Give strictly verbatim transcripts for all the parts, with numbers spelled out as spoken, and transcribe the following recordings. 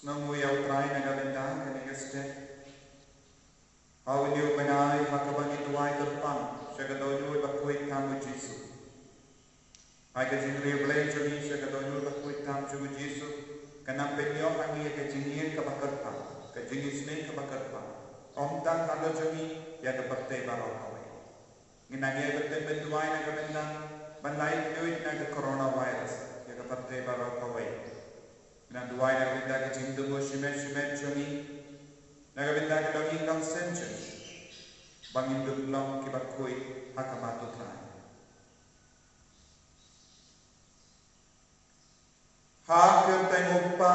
Sngewnguh ïa U Trai na ka bynta kane ka step. Ha une u bnai ha kaba ngi duwai kyrpang sha ka dohnud bakhuid tam U Jisu. Ha ka jingriewblei jong ngi sha ka dohnud bakhuid tam jong U Jisu, kan nang pynïoh ha ngi ïa ka jingïeit kaba kyrpang, ka jingisynei kaba kyrpang. Ym tang halor jong ngi, ïa ka pyrthei baroh kawei. Ngi nang ïai bteng bad duwai na ka bynta ban lait luid na ka coronavirus ïa ka pyrthei baroh kawei. Ngi nang duwai na ka bynta ka jingthmu shimet shimet jong ngi, na ka bynta ka longïing longsem jong ngi, ba ngin dup long kiba khuid ha khmat U Trai. Ha ka kyrteng U Kpa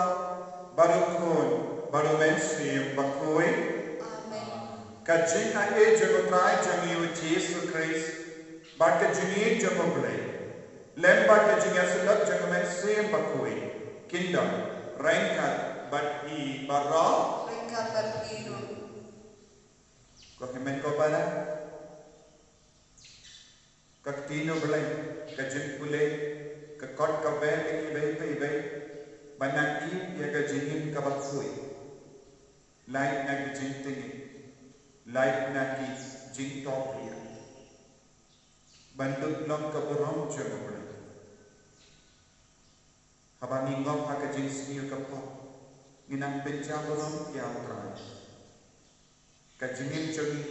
bad U Khun bad U Mynsiem Bakhuid. Amen. Ka jingaiei jong U Trai jong ngi U Jisu Khrist bad ka jingïeit jong U Blei lem bad ka jingïasyllok jong U Mynsiem Bakhuid kin don ryngkat bad phi baroh. Ryngkat bad phi ruh. Ko hynmen ko para. Ka ktien U Blei, ka jingpule, ka kot ka ber ïa kiwei pa kiwei ban nang ïoh ïa ka jingim kaba khuid. Lait na ki jingtngit, lait na ki jingthohriat ban dup long ka burom jong U Blei. Haba ngi ngop ha ka jingsniew ka pop, ngi nang pynjah burom ïa U Trai. Ka jingim jong ngi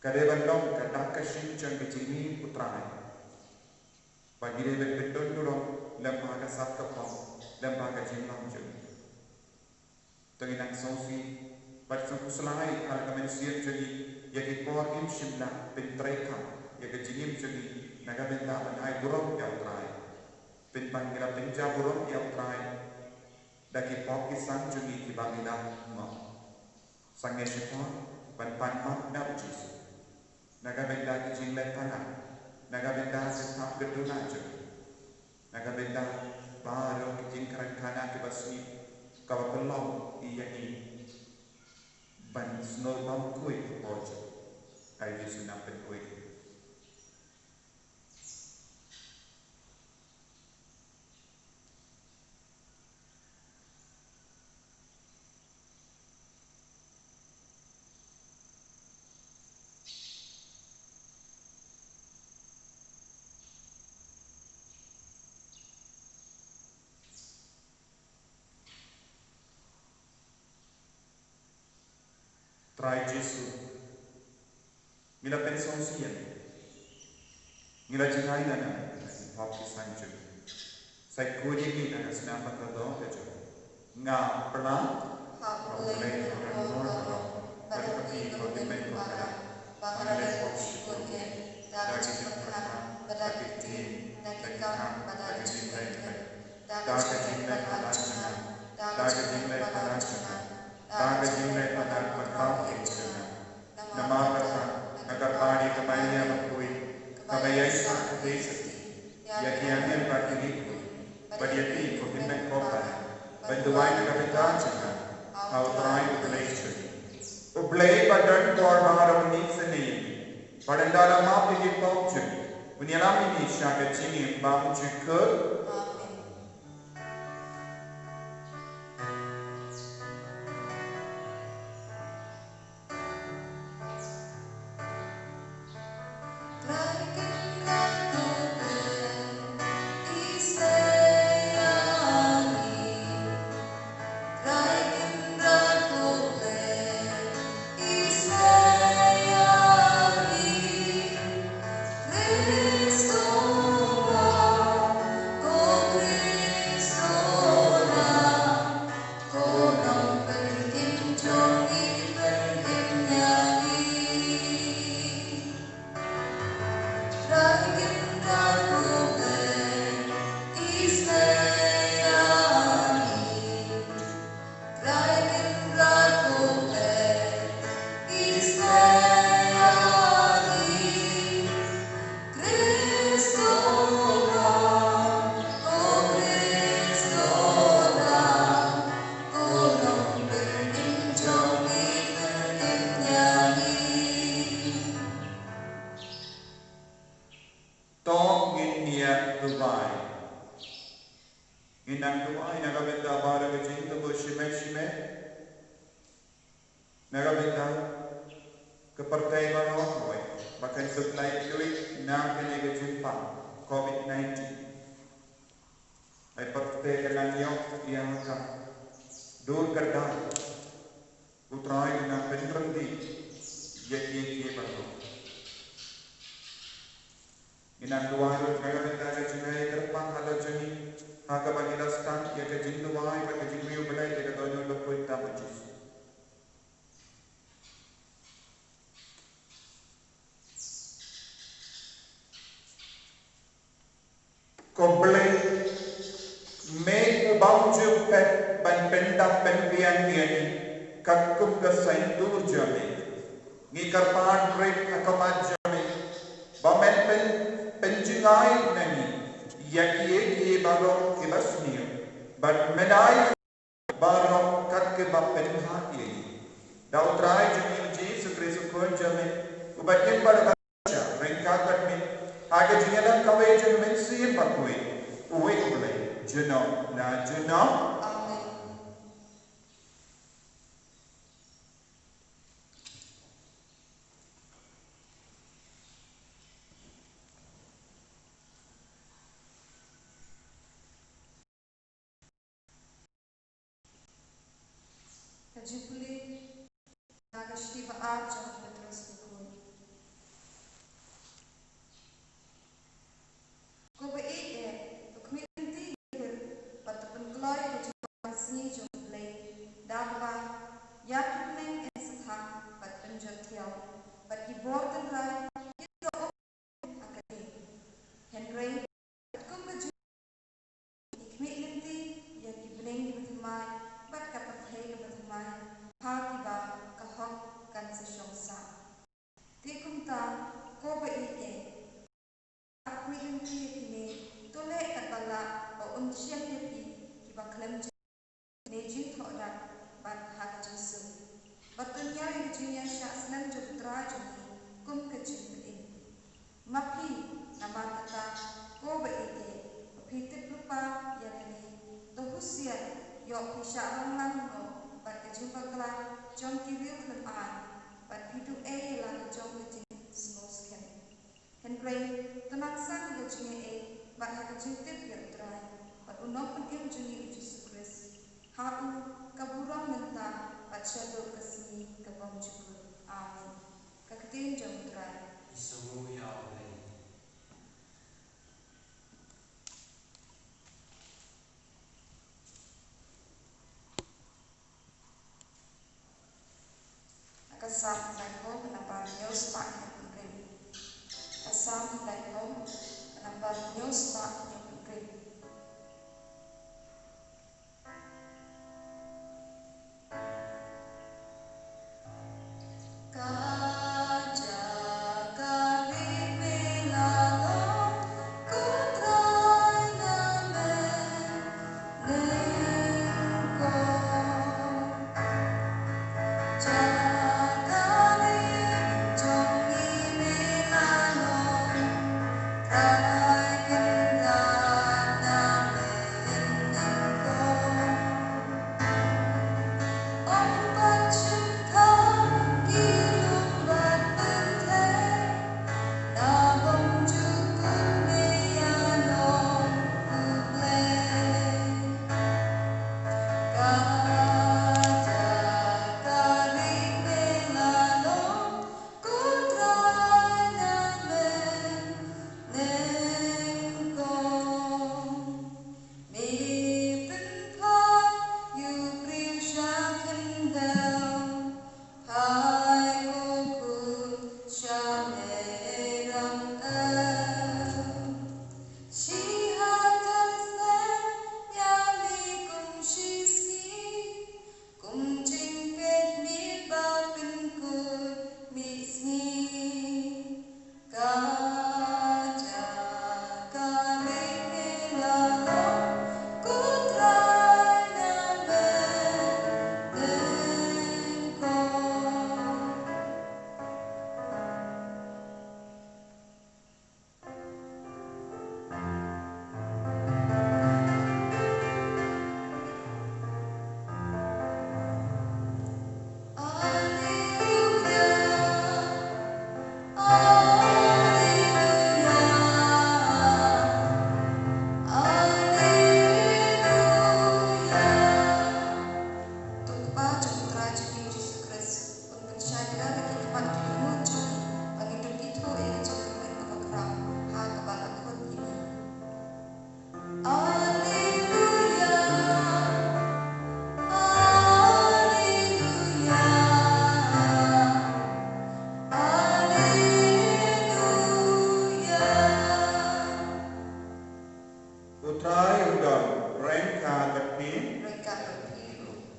ka dei ban long ka dak ka shin jong ka jingim U Trai, ba ngi dei ban pyndon burom lem bad ka sap ka pop, lem bad ka jinglong jong ngi. To ngin nang sngewsih bad sngewkhuslai ha la ka mynsiem jong ngi ïa ki por ngim shym la pyntreikam ïa ka jingim jong ngi na ka bynta ban ai burom ïa U Trai. Pynban ngi la pynjah burom ïa U Trai da ki pop ki san jong ngi kiba ngi la ngop. Sangeh shipor ban pan map na U Jisu. Na ka bynta ki jingleh palat, na ka bynta ka thap ka duna jong ngi, na ka bynta baroh ki jingkren khana kiba sniew kaba pynlong ïa ngi ban sngew bymkhuid hapoh jong U Jisu, nang pynkhuid. Trai Jisu, ngi la pynsngewsih ïa me. Ngi la jngai na nga na ki pop ki san jong ngi. Sa khuid ïa ngi na ka snam ba kordor ka jong me. Nga pyrshang ha U Blei U Kordor baroh, bad ha phi ko hynmen ko para, ba nga la leh pop shibun eh, da ka jingpyrkhat, da ka ktien, da ki kam, bad da ka jingleh khlem. Da ka jingleh palat jong nga, da ka jingleh palat jong nga, da ka jingleh palat ba kham eh jong nga. Namar kata, nga kyrpad ïa ka Maria bakhuid, kaba ïaishah khuid ïa ki angel bad ki riewkhuid, bad ïa phi ko hynmen ko para, ban duwai na ka bynta jong nga ha U Trai U Blei jong ngi. U Blei ba don bor ba harum un ïeit sniew ïa ngi, bad ynda la map ïa ki pop jong ngi, un ïalam ïa ngi sha ka jingim bymjukut. Amen. Duwai na ka bynta baroh ka jingtbit shimet shimet. Na ka bynta ka pyrthei baroh kawei ba kan suk lait luid na kane ka jingpang covid nineteen. Ai pyrthei ka nang ïoh ïa ka dur ka dar. U Trai u nang pynryndih ïa kiei kiei baroh. Ngi nang duwai ruh na ka bynta ka jingïakyrpang halor jong ngi ha kaba ngi la stad ïa ka jingduwai bad ka jingrwai Blei ïa ka dohnud bakhuid tam U Jisu. Ko Blei, me u bym ju phet ban pyndap pynbiang ïa ngi katkum ka saiñdur jong me. Ngi kyrpad rit ha khmat jong me ba men pyn pynjngai na ngi ïa kiei kiei baroh kiba sniew bad men ai baroh kat kiba pynbha ïa ngi. Da U Trai jong ngi U Jisu Khrist U Khun jong me, uba im bad uba ryngkat bad me ha ka jingïalang kawei jong U Mynsiem Bakhuid, uwei U Blei, junom la junom. Amen. Ka Jubili na ka shithi ba ar jong u Petros u Khun. Ko ba ïeit eh, to khmih lynti ïa ki bad to pynkloi ïa ka jingpang sngi jong U Blei da kaba ïa ki bneng in sa thang bad pynjot thiaw bad ki bor tynrai kin da um ha ka ding. Hynrei katkum ka jingkhmih lynti ïa ki bneng kiba thymmai bad ka pyrthei kaba thymmai ha kiba ka hok kan sa shong sah. Te kumta ko ba ïeit eh, khmih lynti ïa kine, to leh katba lah ba un shem ïa phi kiba khlem jingthoh dak bad ha ka jingsuk. Bad to ñiew ïa ka jingïaishah slem jong U Trai jong ngi kum ka jingpynim. Ma phi, namar kata ko ba ïeit eh, ba phi tip lypa ïa kane, to husiar, ïoh phi shah rong lang noh bad ka jingbakla jong ki riew khlem aiñ, bad phi duh ei ïa la ka jong ka jingsngewskhem. Hynrei to nang san ha ka jingaiei bad ha ka jingtip ïa U Trai bad U Nongpynim jong ngi U Jisu Khrist. Ha u ka burom mynta bad shaduh ka sngi ka bymjukut. Amen. Ka ktien jong U Trai. Isongu ïa U Blei. Ka Salm khyndai phew, ka nambar hynñiew spah hynñiew phew hynriew. Ka Salm khyndai phew, ka nambar hynñiew spah hynñiew phew hynriew.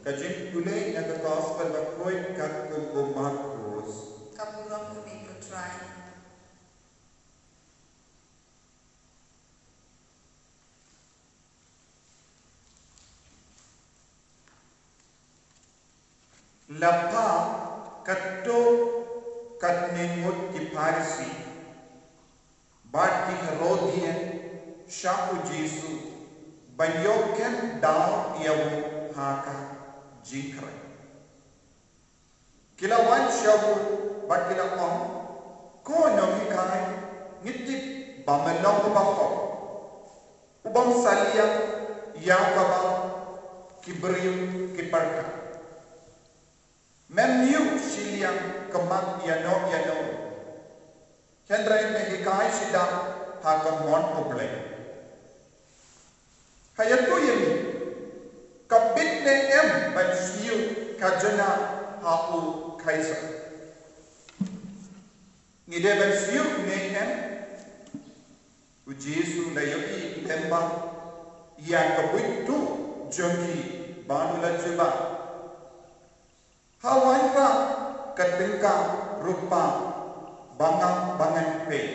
Ka jingpule na ka Gospel bakhuid katkum u Markos. Ka burom ïa me ko Trai. La phah katto katne ngut ki Pharisi bad ki Herodian sha u Jisu ban ïoh kem daw ïa u ha ka jingkren. Ki la wan sha u bad ki la ong, ko Nonghikai, ngi tip ba me long uba hok, u bym salia ïa kaba ki briew ki pyrkhat. Mem ïoh shiliang ka mat ïano ïano, hynrei me hikai shisha ha ka mon U Blei. Ha ïathuh ïa ngi, ka bit ne em ban siew khajna ha u Kaisar? Ngi dei ban siew ne em? U Jisu la ïohi lyngba ïa ka buit duh jong ki bad u la jubab, ha wanrah ka tyngka rupa ba nga, ba ngan peit.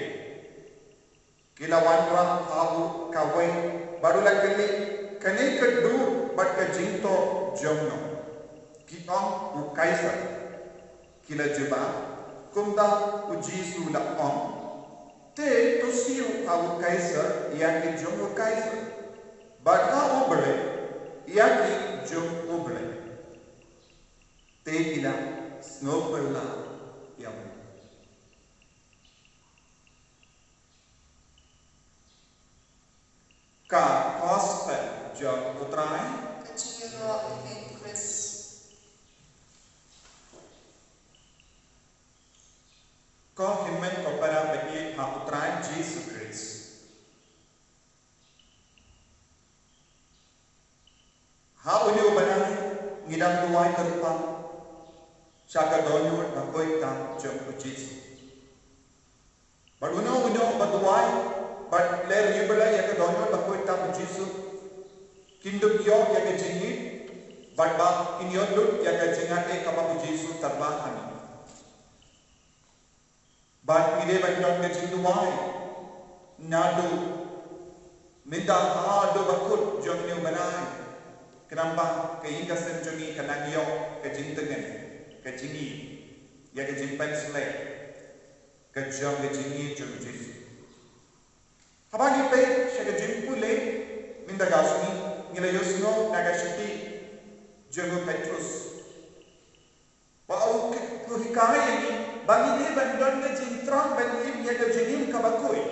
Ki la wanrah ha u kawei bad u la kylli, kane ka dur bad ka jingtoh jong no? Ki ong, u Kaisar. Ki la jubab. Kumta u Jisu la ong, te to siew ha u Kaisar ïa ki jong u Kaisar, bad ha U Blei ïa ki jong U Blei. Te ki la sngewpyrla ïa u. Ka Gospel jong u Trai. Ka jingïaroh ïa me Khrist. Ko hynmen ko para bangeit ha u Trai Jisu Khrist. Ha une u bnai ngi dang duwai kyrpang sha ka dohnud bakhuid tam jong u Jisu. Bad uno uno ba duwai bad leh ïa u Blei ïa ka dohnud bakhuid tam u Jisu, kin dup ïoh ïa ka jingïeit bad ba kin ïoh lut ïa ka jingngeit kaba u Jisu tyrwa ha ngi. Bad ngi dei ban don ka jingduwai naduh mynta haduh ba kut jong une u bnai, khnang ba ka ïing ka sem jong ngi kan nang ïoh ka jingtngen, ka jingïeit, ïa ka jingpynshlur ka jong ka jingïeit jong u Jisu. Haba ngi peit sha ka jingpule mynta ka sngi, ngi la ïohsngew na ka shithi jong u Petrus. Ba u ki, u hikai ïa ngi ba ngi dei ban don ka jingthrang ban im ïa ka jingim kaba khuid.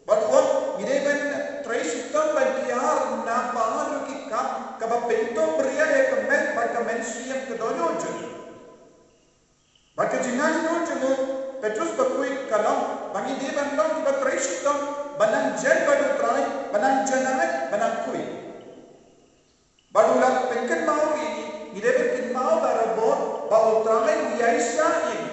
Bad u ong ngi dei ban trei shitom ban kiar na baroh ki kam kaba pynthut bria ïa ka met bad ka mynsiem ka dohnud jong ngi. Bad ka jingangnud jong u Petrus bakhuid ka long ba ngi dei ban long kiba trei shitom ban nang jan bad u Trai, ban nang janai, ban nang khuid. Bad u la pynkynmaw ïa ngi, ngi dei ban kynmaw barabor ba u Trai u ïaishah ïa ngi.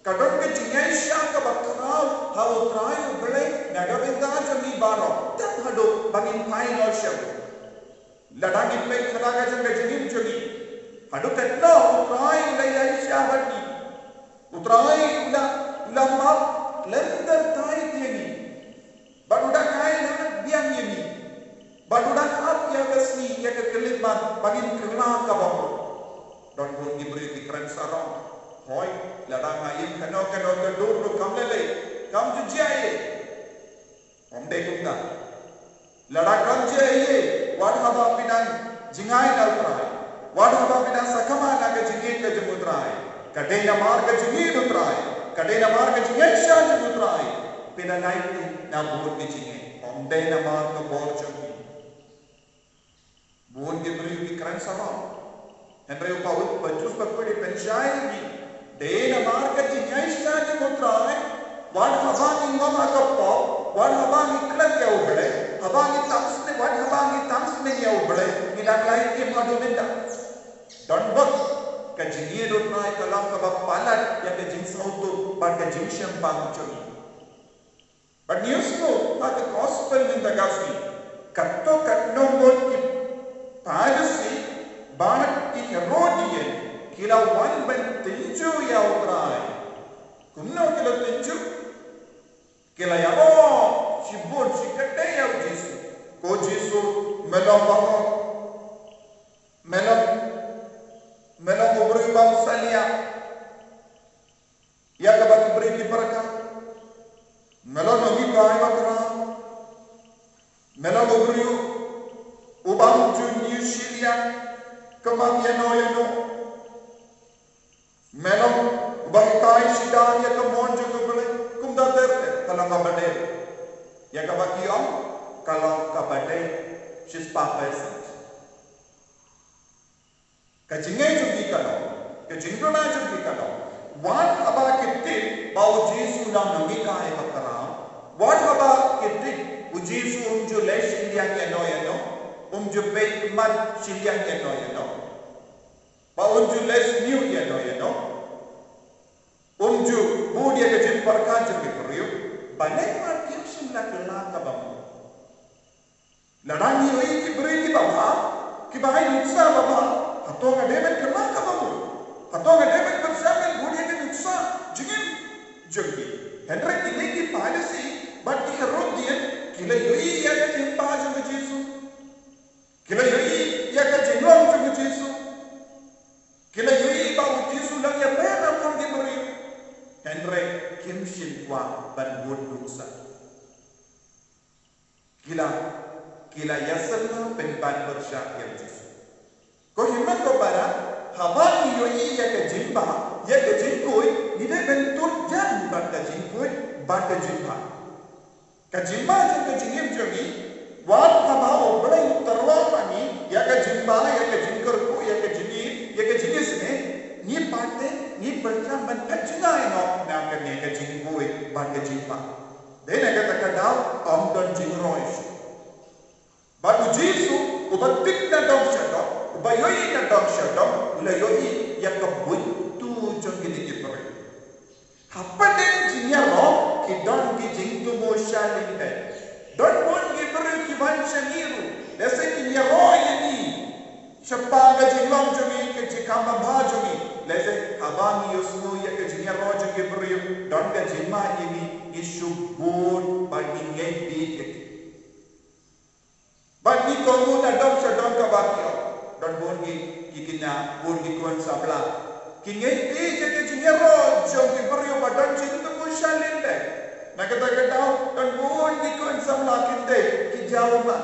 Ka don ka jingïaishah kaba khraw ha u Trai U Blei na ka bynta jong ngi baroh, tang haduh ba ngin phai noh sha u. Lada ngin peit ha ka jong ka jingim jong ngi, haduh katno u Trai u la ïaishah bad ngi. U Trai u la, u la map lynter tai ïa ngi. Bad u dang ai lad biang ïa ngi. Bad u dang ap ïa ka sngi ïa ka khyllipmat ba ngin kylla kaba mut. Don bun ki briew ki kren sarong. Hooid, lada nga im kano kano ka dur ruh kam lei lei, kam ju jia ei. Ym dei kumta. Lada kam jia ei, wat haba phi dang jngai na u Trai, wat haba phi dang sakma na ka jingïeit ka jong u Trai, ka dei namar ka jingïeit u Trai, ka dei namar ka jingïaishah jong u Trai, phi la lait na bun ki jingeh. Ym dei namar ka bor jong phi. Bun ki briew ki kren sarong. Hynrei u Paul, u Petrus bakhuid u pynshai ïa ngi, dei namar ka jingïaishah jong u Trai, wat haba ngi ngam ha ka pop, wat haba ngi klet ïa u Blei, haba ngi tang snem, wat haba ngi tang snem ïa u Blei, ngi dang lait im haduh mynta. Don bok, ka jingïeit u Trai ka long kaba palat ïa ka jingsngewthuh bad ka jingshemphang jong ngi. Bad ngi ïohsngew ha ka gospel mynta ka sngi, katto katno ngut ki Pharisi Bad ki Herodian ki la wan ban tynjuh ïa U Trai. Kumno ki la tynjuh? Ki la ïaroh shibun shikatdei ïa U Jisu. Ko Jisu, me long ba hok. Me long, me long u briew bym salia ïa kaba ki briew ki pyrkhat. Me long u nonghikai bakhraw. Me long u briew u bym ju ñiew shiliang khmat ïano ïano. Me long uba hikai shidan ïa ka mon jong U Blei. Kumta ter te ka long kaba dei ïa kaba ki ong, ka long kaba dei shispah percent. Ka jingngeit jong ki ka long, ka jingduna jong ki ka long, wat haba ki tip ba U Jisu u long u nonghikai bakhraw, wat haba ki tip U Jisu um ju leh shiliang ïano ïano, um ju peit khmat shiliang ïano ïano, ba um ju leh sniew ïano ïano, um ju bud ïa ka jingpyrkhat jong ki briew, balei pat kim shym la kylla kaba mut? Lada ngi ïohi ki briew kiba bha, kiba ai nuksa ba bha, hato nga dei ban kylla kaba mut? Hato nga dei ban pyrshang ban bud ïa ka nuksa jingim jong ki? Hynrei kine ki Pharisi bad ki Herodian ki la ïohi ïa ka jingbha jong U Jisu. Ki la ïohi ïa ka jinglong jong U Jisu. Ki la ïohi ba U Jisu u long ïapher na bun ki briew. Hynrei kim shym kwah ban bud nuksa. Ki la, ki la ïasylla pynban pyrshah ïa U Jisu. Ko hynmen ko para, haba ngi ïohi ïa ka jingbha, ïa ka jingkhuid, ngi dei ban tuid jan bad ka jingkhuid bad ka jingbha. Ka jingma jong ka jingim jong ngi, wat haba U Blei u tyrwa ma ngi ïa ka jingbha, ïa ka jingkyrkhu, ïa ka jingïeit, ïa ka jingisynei, ngi pat te ngi pyrshang ban phet jngai noh na kane ka jingkhuid bad ka jingbha. Dei na kata ka daw ym don jingroi shuh. Bad U Jisu uba tip na dong sha dong, uba ïohi na dong sha dong, u la ïohi ïa ka buit tu jong kine ki briew. Hapdeng jingïaroh ki don ki jingthmu sha lyndet. Don bun ki briew ki wan sha ngi ruh, lehse kin ïaroh ïa ngi shaphang ka jinglong jong ngi, ka jingkam babha jong ngi. Lehse haba ngi ïohsngew ïa ka jingïaroh jong ki briew, don ka jingma ïa ngi, ngi shu bud bad ngi ngeit bieit ïa ki. Bad ngi kohnguh na dong sha dong kaba ki ong. Don bun ki, ki kynja, bun ki khun samla, ki ngeit bieit ïa ka jingïaroh jong ki briew ba don jingthmu sha lyndet. Na kata ka daw don bun ki khun samla ki tei, ki jaw ma,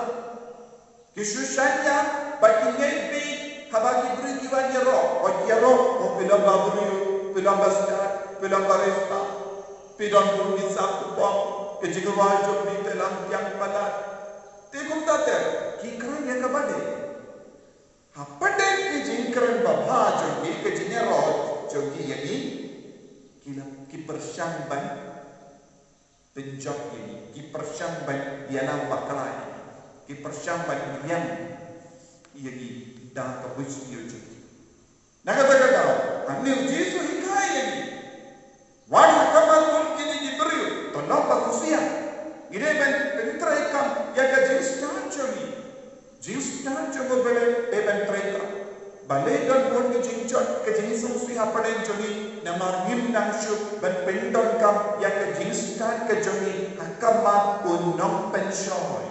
ki shu shaniah bad ki ngeit bieit haba ki briew ki wan ïaroh. Wat ïaroh, mo phi long ba briew, phi long ba stad, phi long ba riewstad, phi don bun ki sap ki pop, ka jingrwai jong phi te long kiang palat. Te kumta ter ki kren ïa kaba dei. Hapdeng ki jingkren babha jong ki, ka jingïaroh jong ki ïa ngi, ki la, ki pyrshang ban pynjop ïa ngi, ki pyrshang ban ïalam bakla ïa ngi, ki pyrshang ban ïam ïa ngi da ka buit sniew jong ki. Na kata ka daw, hangne U Jisu u hikai ïa ngi. Wat ha khmat bun kine ki briew, to long ba khusiat. Ngi dei ban pyntreikam ïa ka jingstad jong ngi. Jingstad jong U Blei dei ban treikam. Balei don bun ka jingjot, ka jingsngewsih hapdeng jong ngi, namar ngim nang shuh ban pyndonkam ïa ka jingstad ka jong ngi ha khmat U Nongpynshoi.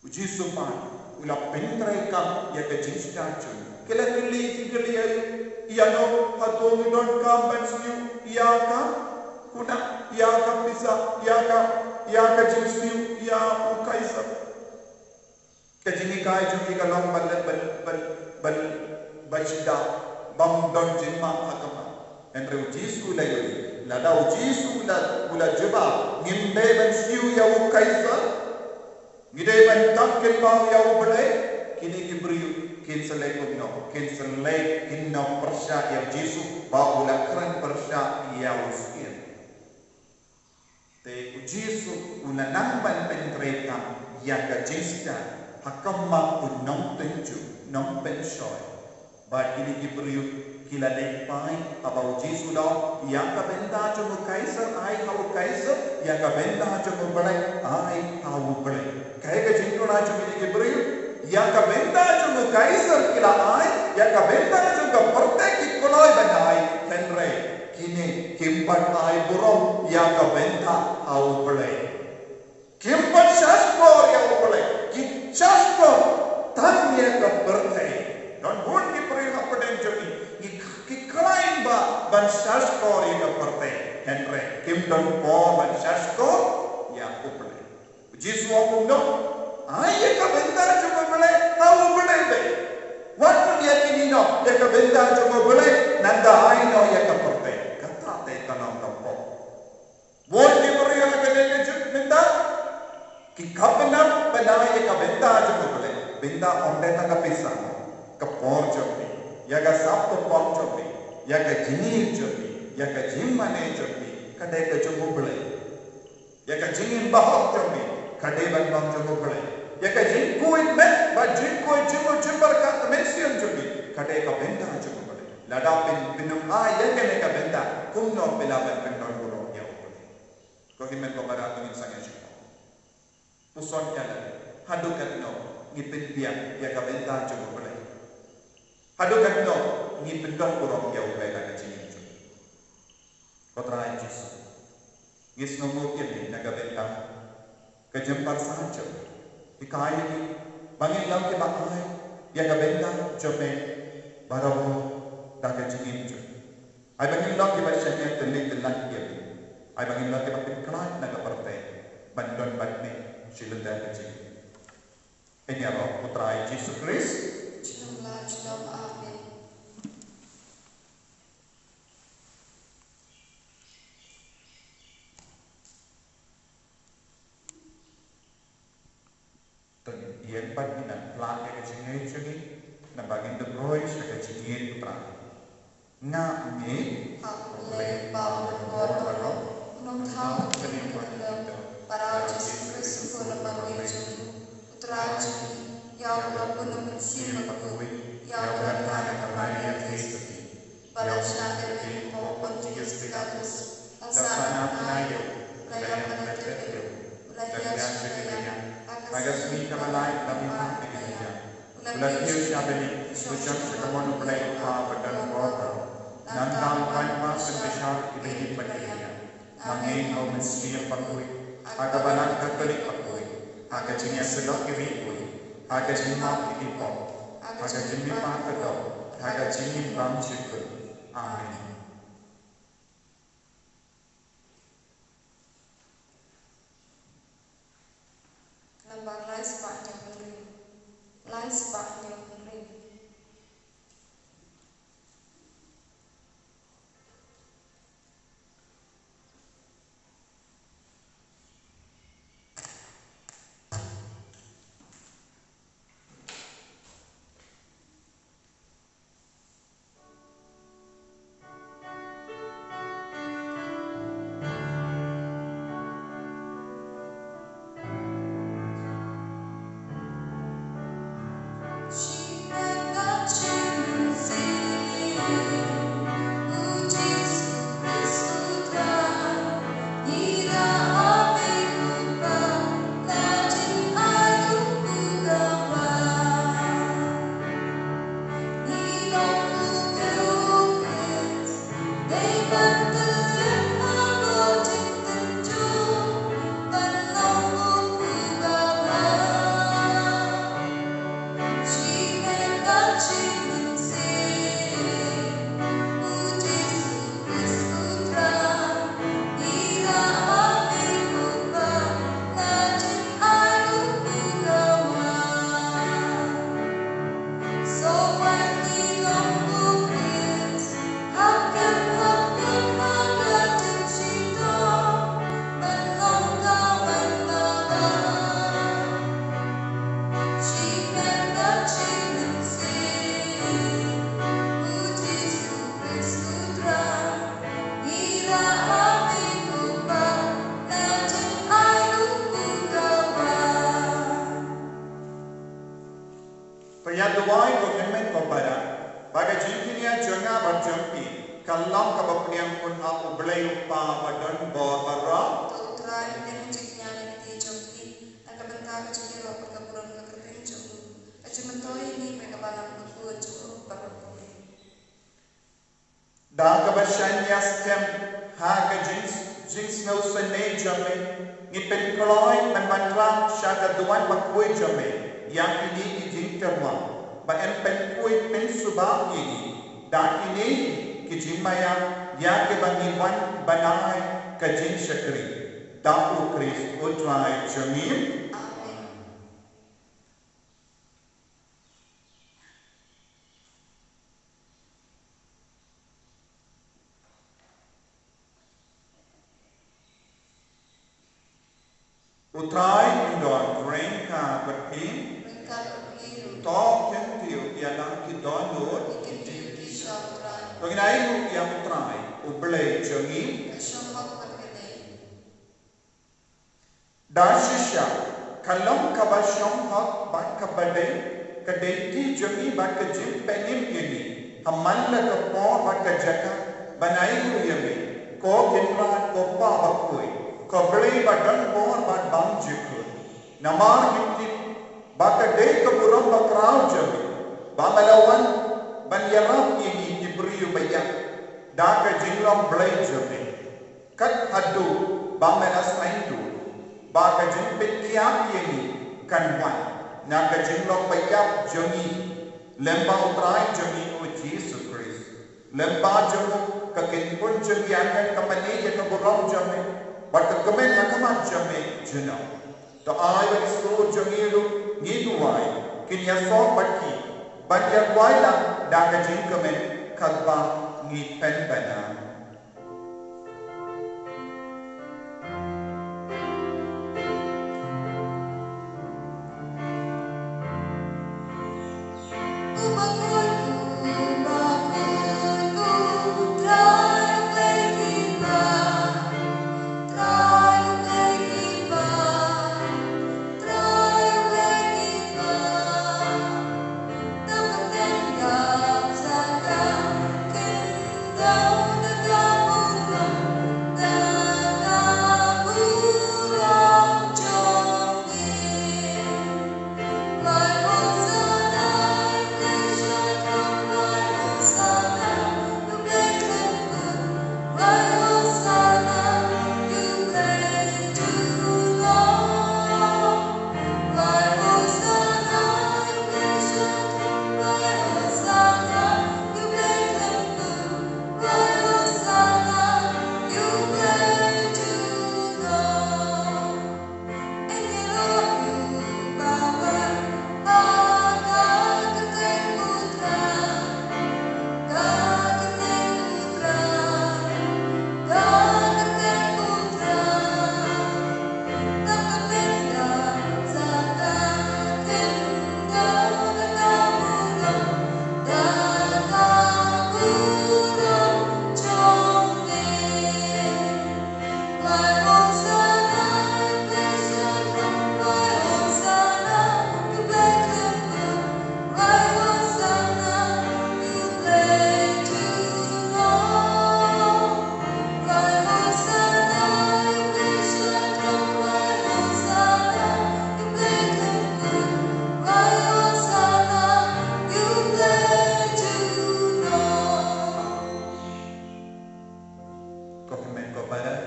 U Jisu pat u la pyntreikam ïa ka jingstad jong u. Ki la kylli jingkylli ïa u, ïano hato ngi donkam ban siew, ïa ka kuna, ïa ka pisa, ïa ka, ïa ka jingsiew ïa u Kaisar? Ka jinghikai jong ki ka long ba, ba, ba, ba, ba shida, bym don jingmap ha khmat. Hynrei U Jisu u la ïohi, lada U Jisu u la, u la jubab, ngim dei ban siew ïa u Kaisar, ngi dei ban tap kynmaw ïa U Blei, kine ki briew kin sa leh kumno, kin sa leh, kin nang pyrshah ïa U Jisu ba u la kren pyrshah ïa u syiem. Te U Jisu u la nang ban pyntreikam ïa ka jingstad ha khmat U Nongtynjuh, Nongpynshoi. Bad kine ki briew ki la leit phai haba U Jisu u la ong, ïa ka bynta jong u Kaisar ai ha u Kaisar, ïa ka bynta jong U Blei ai ha U Blei. Kaei ka jingduna jong kine ki briew? Ïa ka bynta jong Kaisar ki la ai ïa ka bynta jong ka pyrthei, ki kloi ban ai, hynrei kine kim pat ai burom ïa ka bynta ha U Blei. Kim pat shahshkor ïa U Blei, ki shahshkor tang ïa ka pyrthei. Don bun ki briew hapdeng jong ngi, ngi ki khlaiñ bha ban shahshkor ïa ka pyrthei, hynrei kim don por ban shahshkor ïa U Blei. U Jisu u ong kumno? Ai ïa ka bynta jong U Blei ha U Blei beit. Wat nym ïa kine noh ïa ka bynta jong U Blei, nangta ai noh ïa ka pyrthei. Kata te ka long ka pop. Bun ki briew ha kane ka juk mynta ki khlem bynta ban ai ïa ka bynta jong U Blei. Bynta ym dei tang ka pisa, ka por jong phi, ïa ka sap ka por jong phi, ïa ka jingïeit jong phi, ïa ka jingmane jong phi, ka dei ka jong U Blei. Ïa ka jingim bahok jong phi ka dei ban long jong U Blei. Ïa ka jingkhuid met bad jingkhuid jingmut jingpyrkhat ka mynsiem jong phi ka dei ka bynta jong U Blei. Lada phin, phin ym ai ïa kane ka bynta, kumno phi lah ban pyndon burom ïa U Blei? Ko hynmen ko para, to ngin sangeh shuh. Puson ïa lade, haduh katno ngi pynbiang ïa ka bynta jong U Blei? Haduh katno ngi pyndon burom ïa U Blei da ka jingim jong ngi? Ko Trai Jisu, ngi sngewnguh ïa me na ka bynta ka jingpyrshah jong me. Hikai ïa ngi ba ngin long kiba ai ïa ka bynta jong me barabor da ka jingim jong ngi. Ai ba ngin long kiba shaniah tylli tyllang ïa me. Ai ba ngin long kiba pynkylla na ka pyrthei ban don bad me shi lynter ka jingim. Ïaroh u Trai Jisu Khrist. Junom la junom. Amen. To ngin ïeng bad ngin nang pla ïa ka jingngeit jong ngi, naba ngin da pyrshah ka jingngeit u Trai. Nga ngeit ha U Blei Kpa Baroh, u nongthaw ha ka kyndong, bad u Jisu Khrist u khun u marwei jong u Trai jong ngi, ïa uba la bun na u Mynsiem Bakhuid, ïa uba la thngan da ka Maria Theisotti, bad la shna da ka ri u Pontius Pilatus, la sahnarphna ïa u, la ïap bad la leit ïa u, la ïaid sha kynja, ha ka sngi kaba lai la mihpat na ka kynja, la kiew sha bneng, la shong sha kamon U Blei U Kpa badonbor baroh. Nangta un wan ban bishar ïa kiba ïeit bad kiba ïap. Nga ngeit ha u Mynsiem Bakhuid, ha ka Balang Katholik bakhuid, ha ka jingïasyllok ïa kiwei kiwei, ha ka jingmap ïa ki pop, ha ka jingmihpat ka doh, ha ka jingim bymjukut. Amen. Ka nombar lai spah hynñiew hynriew. Lai spah hynñiew hynriew. To ïa duwai ko hynmen ko para, ba ka jingpynïaid jong nga bad jong phi kan long kaba pdiang khun ha U Blei U Kpa badonbor baroh. To U Trai un pdiang jingpynïaid ïa ka kti jong phi na ka bynta ka jingïaroh bad ka burom ka kyrteng jong u. Ka jingmyntoi ïa ngi, Da kaba shaniah skhem ha ka jing, jingsngewsynei jong me, ngi pynkloi ban wanrah sha ka duwan bakhuid jong me ïa kine ki jingtyrwa, ba yn pynkhuid pynsuba ïa ngi da kine ki jingmaïa, ïa kiba ngi wan ban ai ka jingshakri da U Khrist U Trai jong ngi. Amen. U Trai un don ryngkat bad phi. Ryngkat bad phi ruh. To kyntiew ïa la ki dohnud. Kyntiew ki sha U Trai. To ngin ai ruh ïa U Trai U Blei jong ngi. Ka shong hok bad ka dei. Da shisha ka long kaba shong hok bad kaba dei, ka dei ti jong ngi bad ka jingpynim ïa ngi ha man la ka por bad ka jaka ban ai ruh ïa me, ko Kynrad, ko Pa bakhuid, ko Blei ba don bor bad bym jukut. Namar ngi tip ba ka dei ka burom bakhraw jong me ba me la wan ban ïarap ïa ngi ki briew ba ïap da ka jinglong Blei jong me. Kat haduh ba me la sngewthuh ba ka jingpynkhiah ïa ngi kan wan na ka jinglong ba ïap jong ngi lyngba U Trai jong ngi U Jisu Khrist. Lyngba jong u ka kynhun jong ngi angnud ka mane ïa ka burom jong me bad ka kmen ha khmat jong me junom. To ai ba ki sur jong ngi ruh, ngi duwai, kin ïasoh bad ki ban ïaduwai lang da ka jingkmen katba ngi pynbna. Ko kmen ko para,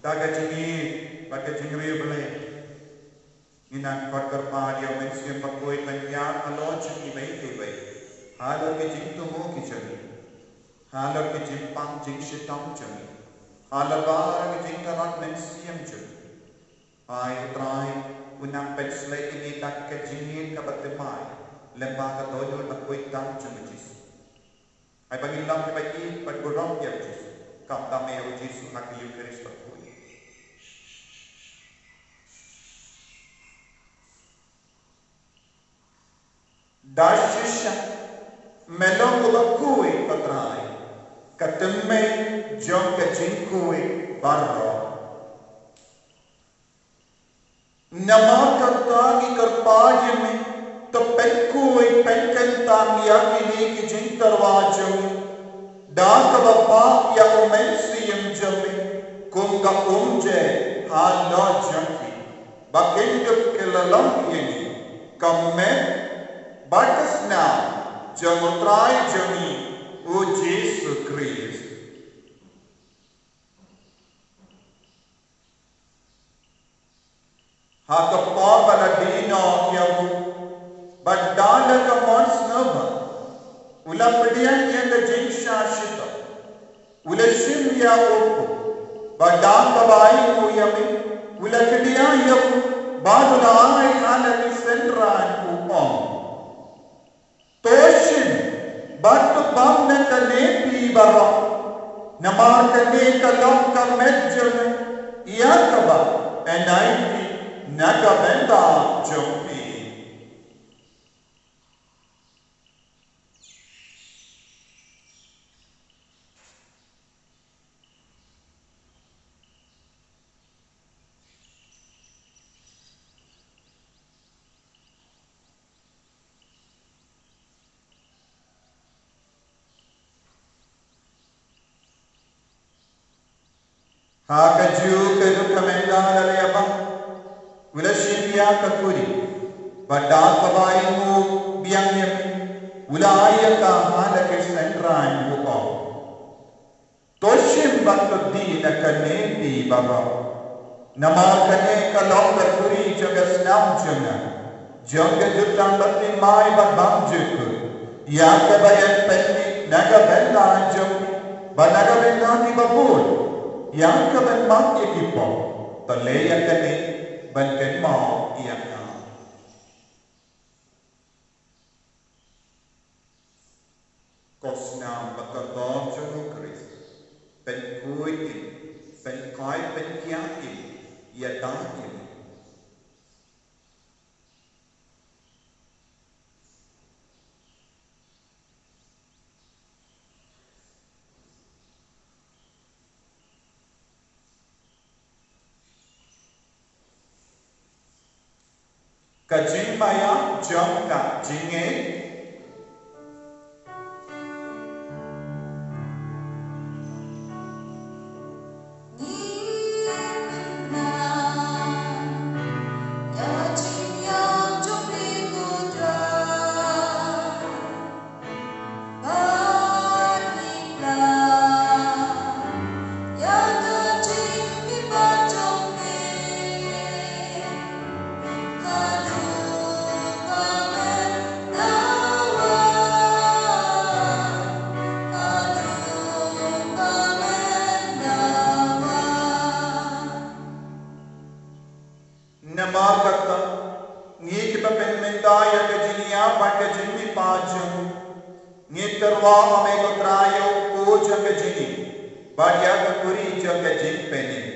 da ka jingïeit bad ka jingriewblei, ngin nang khot kyrpad ïa U Mynsiem Bakhuid ban ïaid halor jong ngi bad kiwei, halor ki jingthmu ki jong ngi, halor ki jingpang jingshitom jong ngi, halor baroh ki jingtharai mynsiem jong ngi. Ai U Trai, u nang pynshlei ïa ngi da ka jingïeit kaba thymmai lyngba ka dohnud bakhuid tam jong U Jisu. Ai ba ngin long kiba ïeit bad burom ïa U Jisu, khamtam ïa U Jisu ha ka Eukharist bakhuid. Da shisha me long uba khuid, ko Trai, ka tymmen jong ka jingkhuid baroh. Namar kata ngi kyrpad ïa me, to pynkhuid pynkyntang ïa kine ki jingtyrwa jong ngi da kaba pap ïa U Mynsiem jong me, kum ka umjai halor jong ki, ba kin dup kylla long ïa ngi ka met bad ka snam jong U Trai jong ngi, U Jisu Khrist. Ha ka por ba la die noh ïa u, bad da la ka mon sngewbha, u la pdiang ïa ka jingshah shitom, u la shim ïa u, bad da kaba ainguh ïa me, u la kdiah ïa u, bad u la ai ha la ki synran, u ong: To shim bad to bam na kane phi baroh, namar kane ka long ka met jong nga, ïa kaba yn ai phi na ka bynta jong phi. Ha kajuh ka dur ka mynta la leh bha, u la shim ïa ka kuri, bad da kaba ainguh biang ïa me, u la ai ïa ka ha la ki synran, u ong: To shim bad to die na kane phi baroh, namar kane ka long ka kuri jong ka snam jong nga, jong ka jutang ba thymmai bad bymjukut, ïa kaba yn pyndih na ka bynta jong phi bad na ka bynta kiba bun, ïa kaban map ïa ki pop. To leh ïa kane ban kynmaw ïa nga. Ko snam ba kordor jong U Khrist, pynkhuid in, pynkoit, pynkhiah in ïa ka ïing. Ka jingmaïa jong ka jingngeit. Namar kata, ngi kiba pynmynta ïa ka jingïap bad ka jingmihpat jong u, ngi tyrwa ha me ko Trai ïa u kpu jong ka jingim bad ïa ka kuri jong ka jingpynim.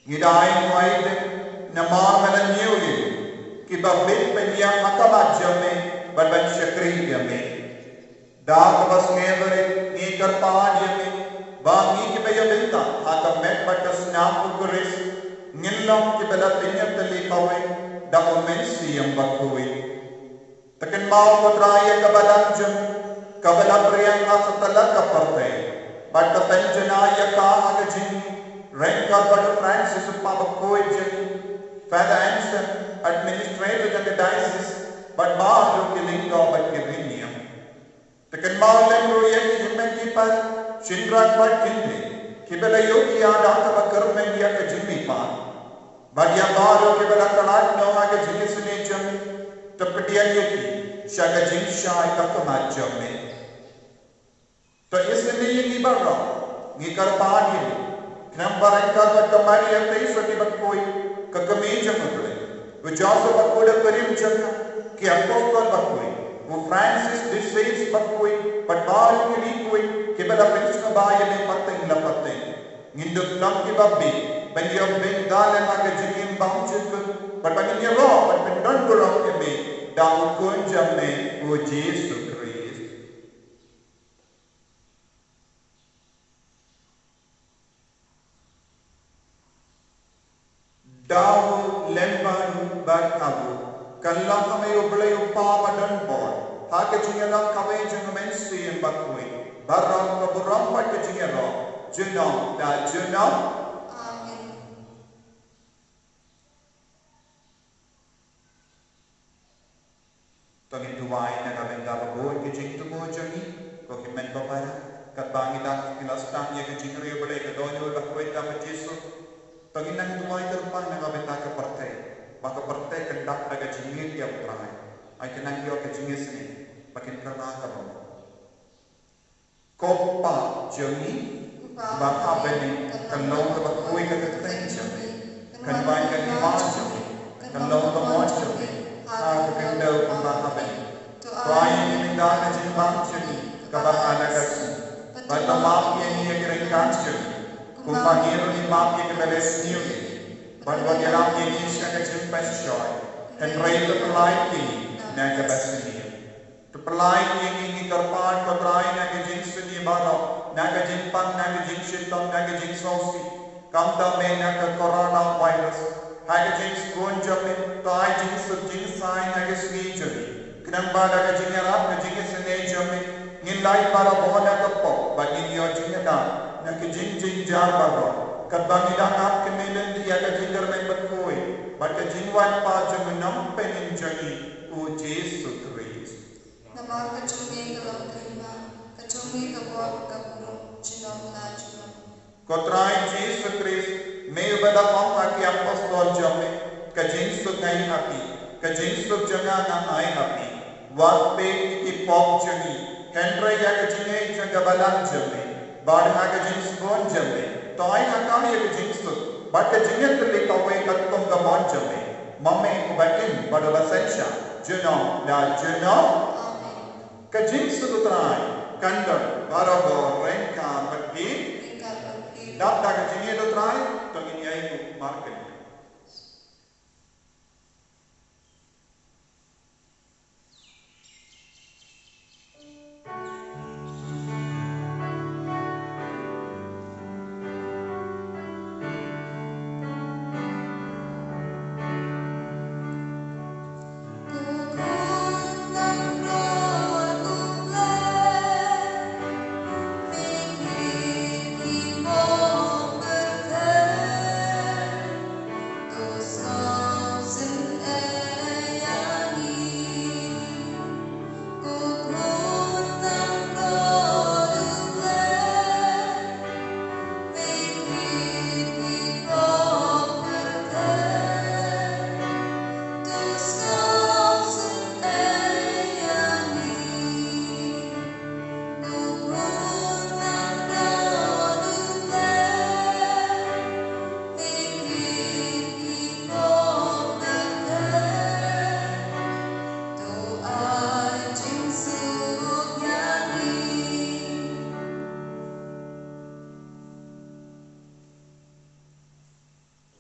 Ngi da ainguh ïa me namar me la ñiew ïa ngi kiba bit ban ïeng ha khmat jong me bad ban shakri ïa me. Da kaba sngewbha ngi kyrpad ïa me ba ngi kiba ïa bynta ha ka met bad ka snam U Khrist ngin long kiba la pynïatylli kawei da U Mynsiem Bakhuid. To kynmaw ko Trai ïa ka balang jong me kaba la pdiang ha satlak ka pyrthei, bad to pynjanai ïa ka ha ka jingim ryngkat bad u Francis u kpa bakhuid jong ngi, Father Anselm, administrator jong ka diocese, bad baroh ki lyngdoh bad ki riewniam. To kynmaw lem ruh ïa ki hynmen ki para, shynrang bad kynthei kiba la ïohi ïa da kaba kyrmen ïa ka jingmihpat, bad ïa baroh kiba la khlad noh ha ka jingisynei jong me, to pdiang ïa ki sha ka jingshai ka khmat jong me. To isynei ïa ngi baroh, ngi kyrpad ïa me, khnang ba ryngkat bad ka Maria Theisotti bakhuid, ka Kmie jong U Blei, u Joseph bakhuid u kurim jong nga, ki apostol bakhuid, u Francis de Sales bakhuid, bad baroh kine khuid kiba la pynsngewbha ïa me pateng la pateng, ngin dup long kiba bit ban ïoh bynta lem ha ka jingim bymjukut, bad ba ngin ïaroh bad pyndonburom ïa me da u Khun jong me, u Jisu Khrist. Da u lyngba ruh bad ha u, kylla ha me U Blei U Kpa badonbor, ha ka jingïalang kawei jong U Mynsiem Bakhuid, baroh ka burom bad ka jingïaroh, junom da junom. Amen. To ngin duwai na ka bynta ba bun ki jingthmu jong ngi, ko ki hynmen ko para, katba ngi dang ngi la sdang ïa ka jingriewblei ka dohnud ba khuid da u Jisu. To ngin nang duwai kyrpang na ka bynta ka pyrthei, ba ka pyrthei kan dap da ka jingngeit ïa U Trai. Ai kin nang ïoh ka jingisynei ba kin kyrpad ka bymman. Ko Pa jong ngi ba ha bneng, kan long kaba khuid ka kyrteng jong me, kan wan ka hima jong me, kan long ka mon jong me ha ka khyndew kumba ha bneng. To ai ïa ngi mynta ka jingbam jong ngi kaba ha la ka sngi, bad to map ïa ngi ïa ki ryngkat jong ngi, kumba ngi ruh ngi map ïa kiba la sniew ïa ngi, bad wat ïalam ïa ngi sha ka jingpynshoi, hynrei to pyllait ïa ngi na kaba sniew. To pyllait ïa ngi, ngi kyrpad ko Trai, na ka jingsniew baroh, na ka jingpang, na ka jingshitom, na ka jingsngewsih, khamtam eh na ka coronavirus. Ha ka jingsbun jong me, to ai jingsuk jingsaiñ ha ka sngi jong ngi, khnang ba da ka jingïarap ka jingisynei jong me, ngin lait baroh bor na ka pop bad ngin ïoh jingïada na ka jingjynjar baroh, katba ngi dang ap kmie lynti ïa ka jingkyrmen bakhuid bad ka jingwan pat jong U Nongpynim jong ngi, U Jisu Khrist. Namar ka jong me ka long ka hima, ka jong me ka burom, ka burom junom la junom. Ko Trai Jisu Khrist, me uba la ong ha ki apostol jong me, ka jingsuk nga ai ha phi, ka jingsuk jong nga nga ai ha phi. Wat peit ïa ki pop jong ngi, hynrei ïa ka jingngeit jong ka balang jong me. Bad ha ka jingsbun jong me, to ai ha ka ïa ka jingsuk bad ka jingïatylli kawei katkum ka mon jong me, ma me uba im bad uba synshar junom la junom. Amen. Ka jingsuk U Trai kan don baroh bor ryngkat bad phi. Ryngkat bad phi. Dap da ka jingïeit U Trai, to ngin ïainguh markylliang.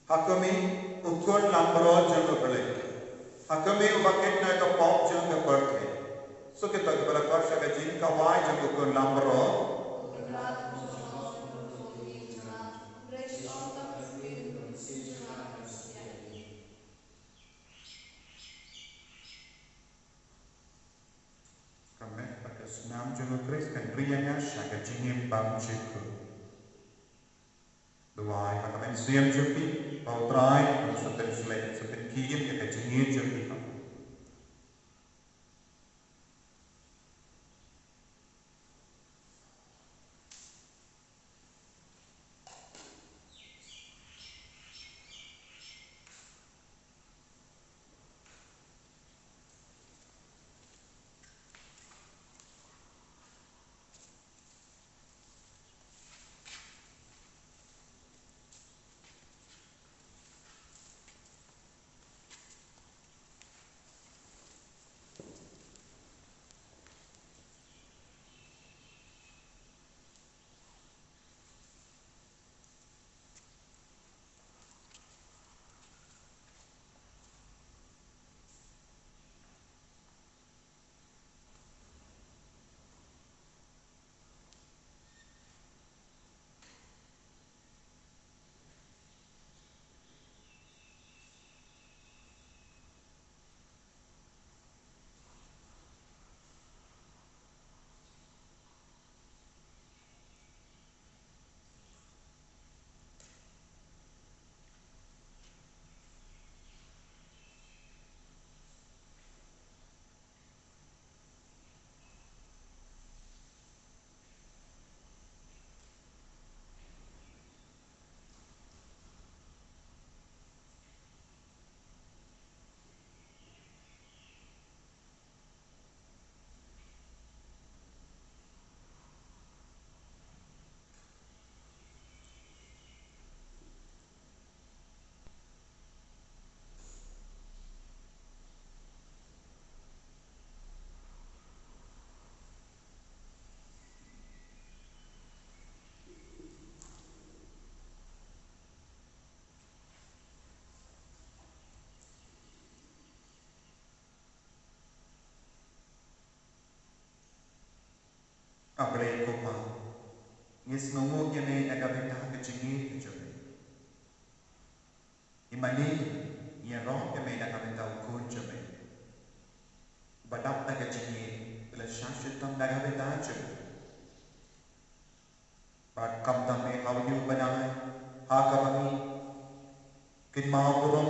Ha ka me u khun langbrot jong U Blei. Ha ka me uba kit na ka pop jong ka pyrthei. Suk ïa kita kiba la khot sha ka jingkawai jong u khun langbrot. Ka met bad ka snam jong U Khrist kan ri ïa nga sha ka jingim bymjukut. Duwai ha ka mynsiem jong phi ba U Trai un sa pynshlei, sa pynkhie ïa ka jingïeit jong phi. Ko Pa, ngi sngewnguh ïa me na ka bynta ka jingïeit ka jong me. Ïa mane ngi ïaroh ïa me na ka bynta u Khun jong me, uba dap da ka jingïeit, u la shah shitom na ka bynta jong ngi. Bad khamtam eh ha une u bnai, ha kaba ngi kynmaw burom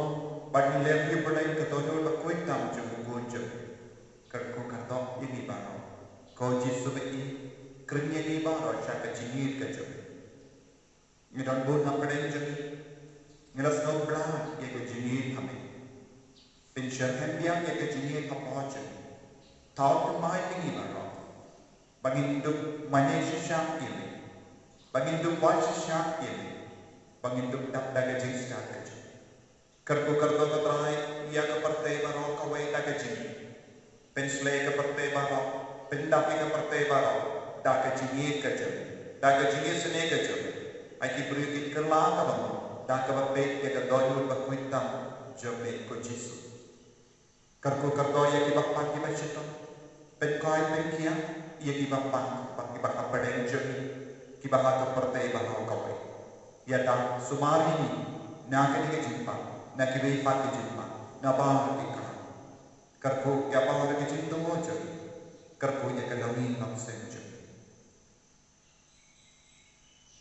bad ngi leh ïa pyrthei ka dohnud bakhuid tam jong u Khun jong me, kyrkhu kyrdoh ïa ngi baroh. Ko Jisu ba ïeit, kren ïa ngi baroh sha ka jingïeit ka jong me. Ngi don bun hapdeng jong ngi, ngi la sngewbha ïa ka jingïeit ha me. Pynshyrkhei biang ïa ka jingïeit hapoh jong ngi. Thaw thymmai ïa ngi baroh ba ngin dup mane shisha ïa me, ba ngin dup wad shisha ïa me, ba ngin dup dap da ka jingstad ka jong me. Kyrkhu kyrdoh ko Trai ïa ka pyrthei baroh kawei da ka jingïeit. Pynshlei ïa ka pyrthei baroh, pyndap ïa ka pyrthei baroh da ka jingïeit ka jong me, da ka jingisynei ka jong me. Ai ki briew kin kylla kaba mut da kaba peit ïa ka dohnud bakhuid tam jong me ko Jisu. Kyrkhu kyrdoh ïa kiba pang kiba shitom. Pynkoit pynkiar ïa kiba pang bad kiba hapdeng jong ngi, kiba ha ka pyrthei baroh kawei. Ïada sumar ïa ngi na kane ka jingpang, na kiwei pat ki jingpang, na baroh ki kyrdan. Kyrkhu ïa baroh ki jingtynjuh jong ngi. Kyrkhu ïa ka longïing longsem jong ngi.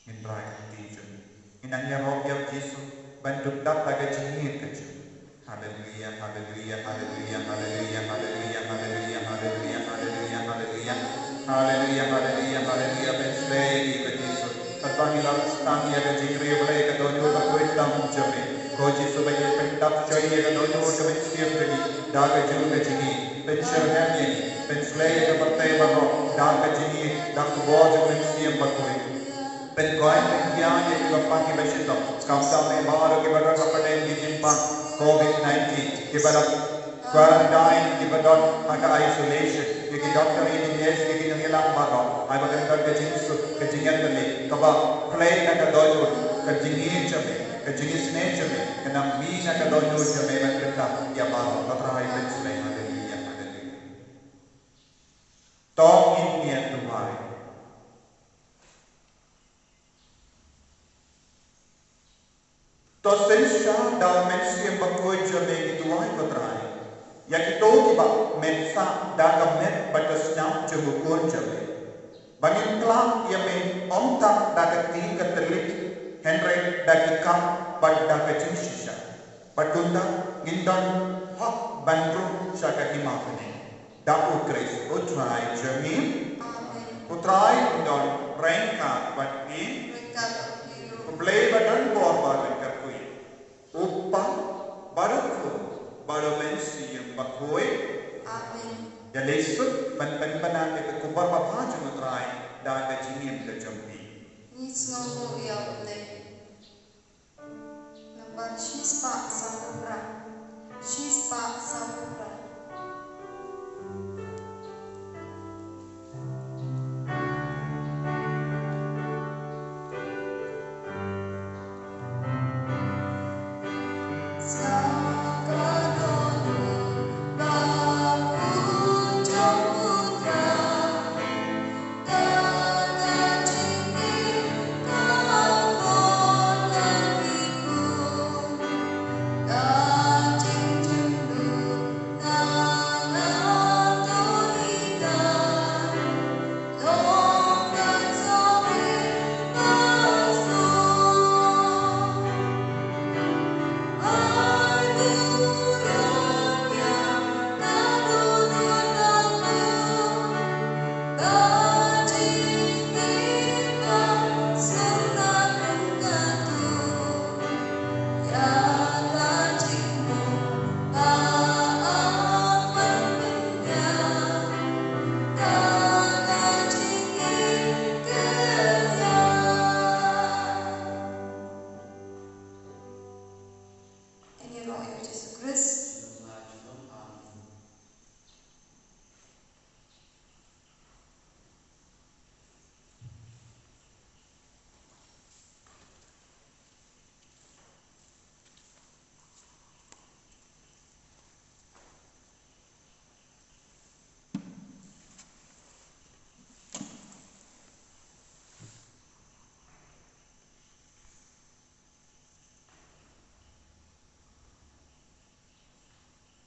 Ngin rai ka kti jong ngi. Ngin nang ïaroh ïa u Jisu ban dup dap da ka jingïeit ka jong u. Haleluia, haleluia, haleluia, haleluia, haleluia, haleluia, haleluia, haleluia, haleluia. Haleluia, haleluia, haleluia. Pynshlei ïa ngi ko Jisu. Katba ngi la sdang ïa ka jingriewblei ka dohnud bakhuid tam jong me, ko Jisu ba ïeit, pyndap shoi ïa ka dohnud ka mynsiem jong ngi da ka jong ka jingïeit. Pynshyrkhei ïa ngi, pynshlei ïa ka pyrthei baroh da ka jingïeit, da ka bor jong ka mynsiem bakhuid. Pynkoit pynkiar ïa kiba pang kiba shitom, khamtam eh baroh kiba don hapdeng ki jingpang covid nineteen, kiba la quarantine, kiba don ha ka isolation, ïa ki doktor, ïa ki nurse, ïa ki nongïalam baroh, ai ba kan don ka jingsuk, ka jingïatylli, kaba plie na ka dohnud ka jingïeit jong me, ka jingisynei jong me, ka nam mih na ka dohnud jong me ban kyntang ïa baroh. Ko Trai, pynshlei. Haleluia, haleluia. To ngin ïa duwai. To synshar da u Mynsiem Bakhuid jong me ngi duwai ko Trai ïa kito kiba met sah da ka met bad ka snam jong u Khun jong me, ba ngin khlad ïa me ym tang da ka kti ka thylliej, hynrei da ki kam bad da ka jingshisha. Bad kumta ngin don hok ban rung sha ka hima bneng. Da u Khrist u Trai jong ngi. Amen. U Trai un don ryngkat bad ngi. Ryngkat bad ngi ruh. U Blei ba don bor ba ryngkat kyrkhu. U Kpa bad u Khun bad u Mynsiem Bakhuid. Amen. Ïa leit suk ban pynbna ïa ka khubor babha jong u Trai da ka jingim ka jong ngi. Ngi sngewnguh ïa u Blei. Nambar shispah sawphew phra. Shispah sawphew phra.